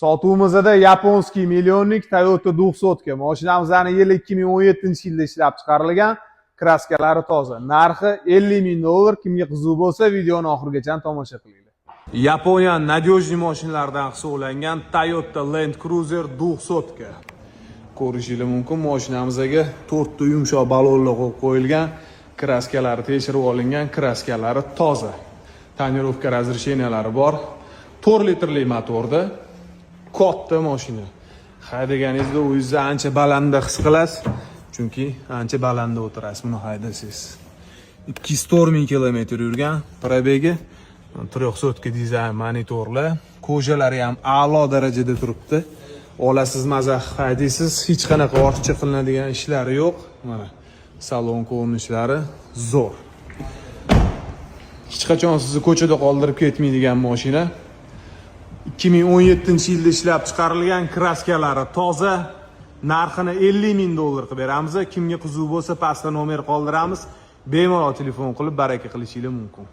Sotuvimizda японский миллионник Toyota 200. Mashinamizni yili 2017 yilda ishlab chiqarilgan, краска lari toza. Narxi 50 ming dollar. Kimga qiziq bo'lsa, videoni oxirigacha tomosha qilinglar. Yaponiya надежный mashinalardan hisoblangan Toyota Land Cruiser 200. Ko'rishingiz mumkin, mashinamizga to'rtta yumshoq balonlar qo'yib qo'yilgan, краска lari tekshirib olingan, краска lari toza. Тонировка разрешения lari bor. 4 litrli motorda katta mashina. Haydaganingizda o'zingizni ancha balandda his qilasiz, chunki ancha balandda o'tirasiz buni haydasangiz. 204 ming kilometr yurgan пробег i, трехсотка dizayn monitorlar, кожа lari ham a'lo darajada turibdi. Olasiz, maza haydaysiz, hech qanaqa ortiqcha qilinadigan ishlari yo'q. Mana salon ko'rinishlari zo'r. Hech qachon sizni ko'chada qoldirib ketmaydigan mashina. 2017 yilda ishlab chiqarilgan, краска lari toza. Narxini 50 ming dollar qilib beramiz. Kimga qiziq bo'lsa, pastda nomer qoldiramiz. Bemalol telefon qilib baraka qilishinglar mumkin.